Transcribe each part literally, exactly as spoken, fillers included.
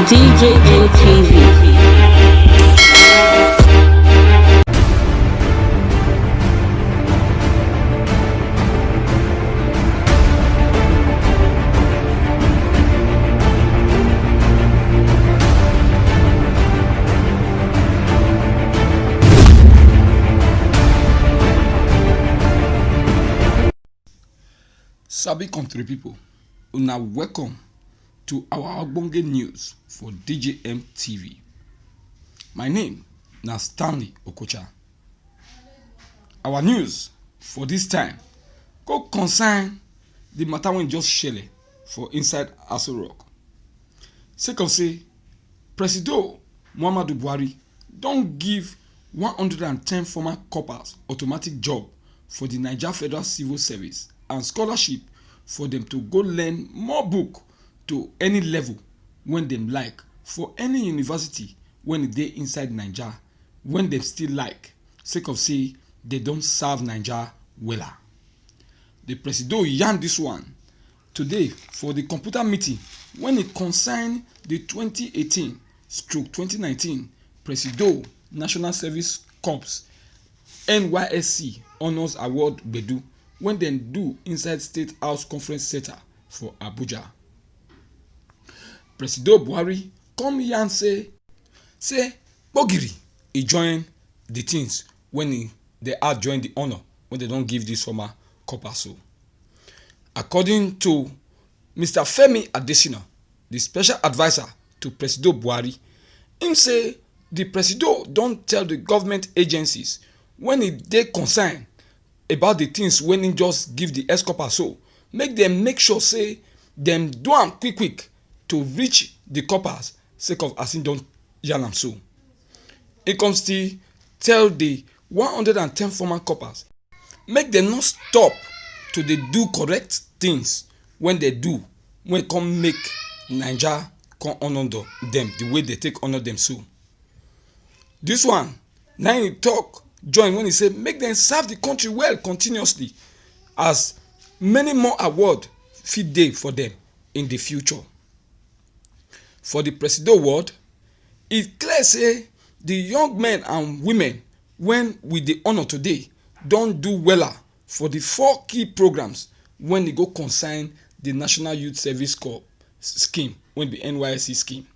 D J M T V. Sabi country people, una welcome to our ogbonge news for D J M T V. My name na Stanley Okocha. Our news for this time go concern the matter wey just shele for inside Aso Rock. Sake of say Presido Muhammadu Buhari don give one hundred and ten former coppers automatic job for the Naija Federal Civil Service and scholarship for them to go learn more book to any level when dem like for any university when e dey inside Naija, when dem still like, sake of say they don serve Naija wella. The Presido yarn this one today for the computer meeting when e concern the twenty eighteen stroke twenty nineteen Presido National Service Corps N Y S C Honours Award gbedu when dem do inside State House Conference Centre for Abuja. Presido Buhari come yarn say say Kpogiri e join the things when e dey add join the honour when they don give this former copper so. According to Mister Femi Adesina, the special adviser to Presido Buhari, him say the Presido don tell the government agencies when e dey concern about the things when he just give the ex copper so, make them make sure say them do am quick quick to reach the coppers sake of as he don yarn am so. He come still tell the one hundred and ten former coppers make dem no stop to dey do correct things when they do, when come make Naija come honour dem the way they take honour them so. This one na im talk join when he say make dem serve the country well continuously as many more award fit dey for them in the future. For the Presido word, e clear say the young men and women when we dey honour today don do wella for the four key programs when e go concern the National Youth Service Corps scheme, when be N Y S C scheme.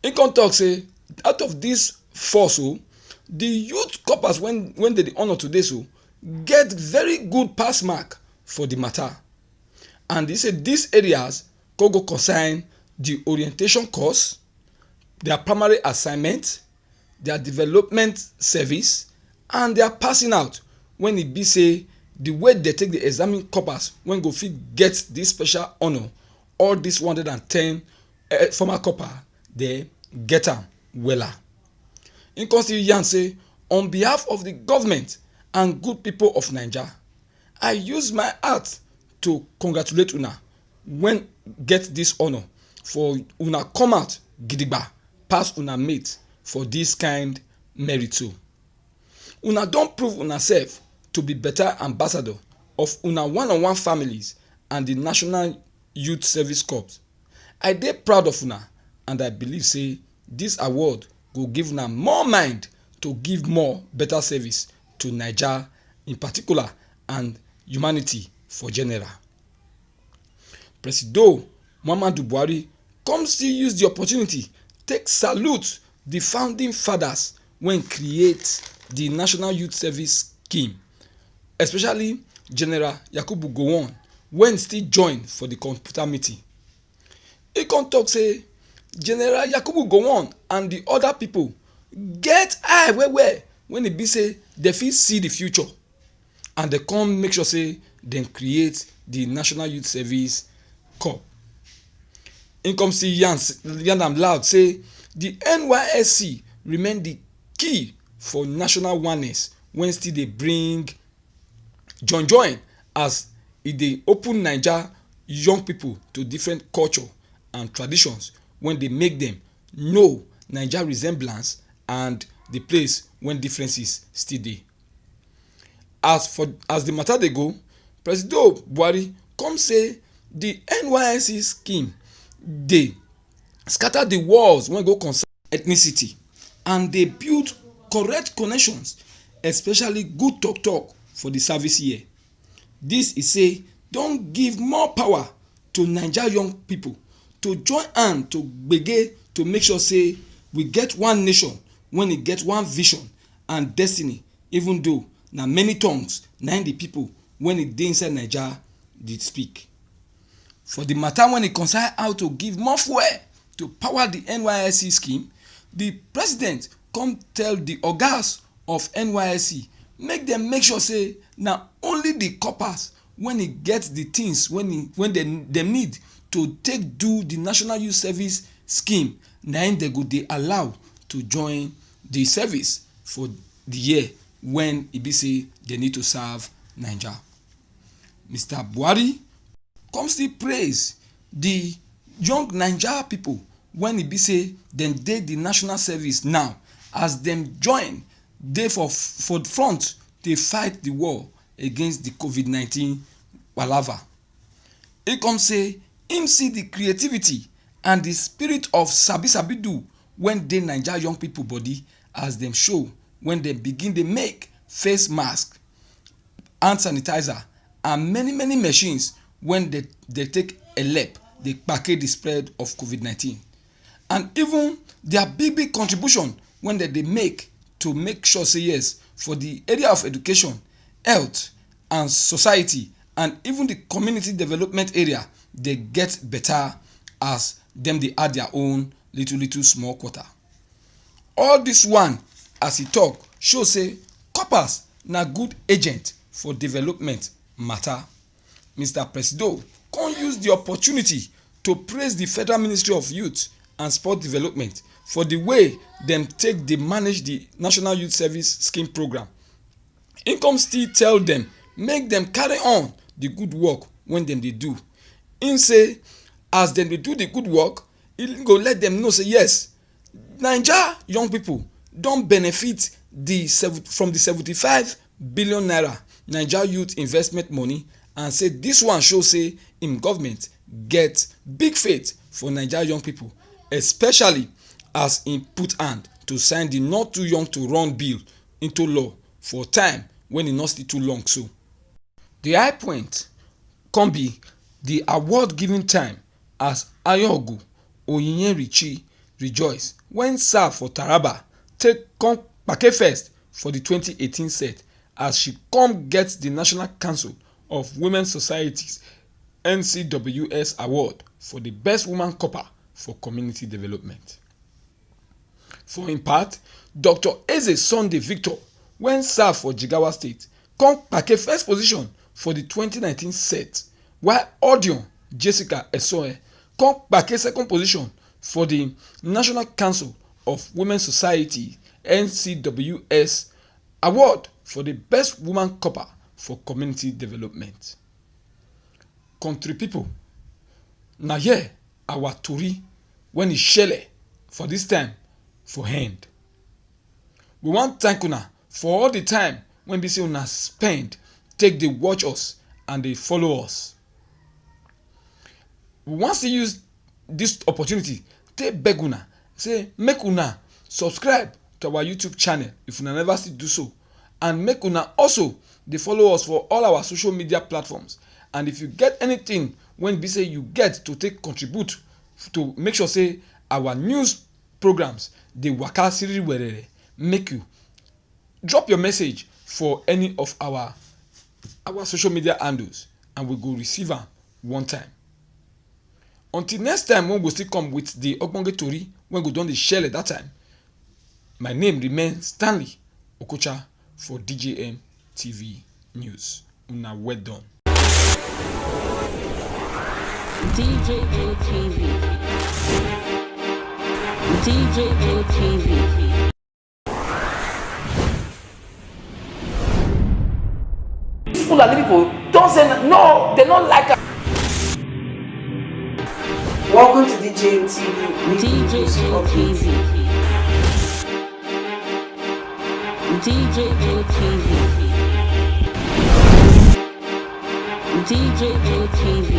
He come talk say out of these four so, the youth corpers when when they dey honour today so get very good pass mark for the matter. And he say these areas go go concern the orientation course, their primary assignment, their development service, and their passing out when e be say the way they take the examine coppers when go fit get this special honour, all this one hundred and ten eh, former copper dey get am wella. He come still yarn say on behalf of the government and good people of Naija, I use my heart to congratulate una when get this honour for una come out gidigba pass una mate for this kind merit so. Una don prove una sef to be better ambassador of una one on one families and the National Youth Service Corps. I dey proud of una and I believe say this award go give una more mind to give more better service to Naija in particular and humanity for general. Presido Muhammadu Buhari come still use the opportunity take salute the founding fathers when create the National Youth Service scheme, especially General Yakubu Gowon when still join for the computer meeting. He come talk say General Yakubu Gowon and the other people get eye well well when e be say they fit see the future and they come make sure say dem create the National Youth Service Corps. He come still yarn s- yarn am loud say the N Y S C remain the key for national oneness when still dey bring join join as e dey open Naija young people to different culture and traditions when dey make them know Naija resemblance and the place when differences still dey. As for as the matter dey go, Presido Buhari come say the N Y S C scheme dey scatter the walls wey go concern ethnicity, and dey build correct connections, especially good talk talk for the service year. This e say don give more power to Naija young people to join hand to gbege to make sure say we get one nation wey e get one vision and destiny, even though na many tongues na im the people wey e dey inside Naija dey speak. For the matter wey e concern how to give more fuel to power the N Y S C scheme, the president come tell the ogas of N Y S C make dem make sure say na only the corpers wey e get the things wey e, wey dem, dem need to take do the National Youth Service scheme, na im dem go dey allow to join the service for the year wey e be say dem need to serve Naija. Mister Buhari come still praise the young Naija people wey e be say dem dey the national service now, as dem join dey for, for front dey fight the war against the covid nineteen palava. He come say him see the creativity and the spirit of sabi sabi do wey dey Naija young people body, as dem show when dem begin dey make face mask, hand sanitizer, and many many machines wey dey, dey take help dey kpake the spread of covid nineteen. And even their big big contribution wey dem dey make to make sure say, yes, for the area of education, health, and society, and even the community development area, dey get better as dem dey add their own little little small quarter. All this one, as he talk, show say corpers na good agent for development matter. Mister Presido come use the opportunity to praise the Federal Ministry of Youth and Sport Development for the way dem take dey manage the National Youth Service Scheme program. He come still tell dem make dem carry on the good work wey dem dey do. Him say as dem dey do the good work, e go let dem know say, yes, Naija young people don benefit the seven, from the seventy-five billion naira Naija youth investment money, and say this one show say im government get big faith for Naija young people, especially as im put hand to sign the Not Too Young to Run bill into law for time wey e no still too long so. The high point come be the award giving time, as Ayogu Onyinyechi Rejoice, wey serve for Taraba, take come kpake first for the twenty eighteen set, as she come get the National Council of Women Societies, N C W S, award for the best woman corper for community development. For im part, Doctor Eze Sunday Victor, wey serve for Jigawa State, come kpake first position for the twenty nineteen set, while Odion Jessica Esoe come kpake second position for the National Council of Women Society, N C W S, award for the best woman corper for community development. Country people, na here our tori wey e shele for this time for end. We wan thank una for all the time wey be say una spend take dey watch us and dey follow us. We wan still use this opportunity take beg una say make una subscribe to our YouTube channel if una never still do so, and make una also dey follow us for all our social media platforms. And if you get anything wey be say you get to take contribute to make sure say our news programs dey waka siriri werere, make you drop your message for any of our our social media handles, and we go receive am one time. Until next time, when we go still come with the ogbonge tori wey go don dey shele that time, my name remain Stanley Okocha for D J M T V News. Una well done. D J M T V. D J M T V. These Fulani people don't say no, they don't like us. Welcome to D J M T V. D J M T V. D J M T V. D J M T V.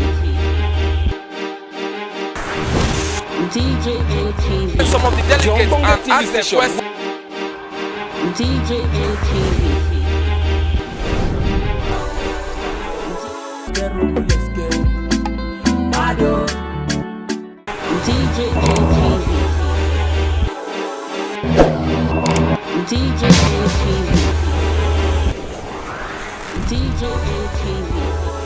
D D J A T V. Some of the delegates and ask them questions. D J A T V. D J A T V. D J A T V. D J A T V.